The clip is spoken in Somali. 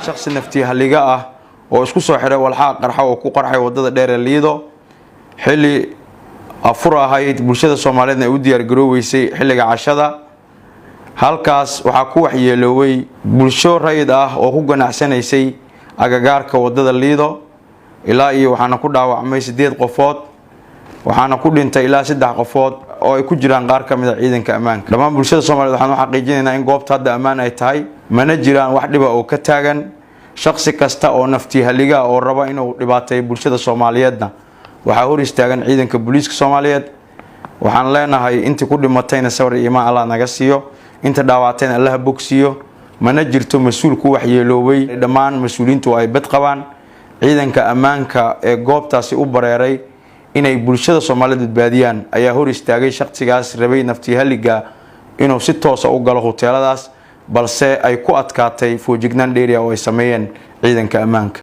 Shaksi naftii halliga ah oo isku soo xiray walxaha qarxa oo ku qarxay wadada dheer ee Liido xilli afur ahayd, bulshada Soomaaliyeedna ay u diyaargarooweysay xilliga cashada. Halkaas waxaa ku waxyeelooway bulsho rayid ah oo ku ganacsanaysay agagaarka wadada Liido ilaa iyo waxaana ku dhaawacmay 8 qofood, waxaana ku dhintay ilaa 3 qofood oo ay ku jiraan qaar ka mid a ciidanka ammaanka. Dhammaan bulshada Soomaaliyeed waxaan u xaqiijinaynaa in goobta hadda ammaan ay tahay, mana jiraan wax dhiba oo ka taagan. Shaksi kasta oo naftii halliga oo raba inuu dhibaateeyo bulshada Soomaaliyeedna waxaa hor istaagan ciidanka booliiska Soomaaliyeed. Waxaan leenahay intii ku dhimatayna sawir iyo iimaan Allah naga siiyo, inta dhaawactayna Allah bogsiiyo. Mana jirto mas-uul ku waxyeeloobay, dhammaan mas-uuliyiintu ay bad qabaan. Ciidanka ammaanka ee goobtaasi u bareeray inay bulshada Soomaaliyeed badbaadiyaan ayaa hor istaagay shaksigaas rabay naftii halliga inuu si toosa u galo huteeladaas, balse ay ku adkaatay foojignaan dheeriya oo ay sameeyeen ciidanka ammaanka.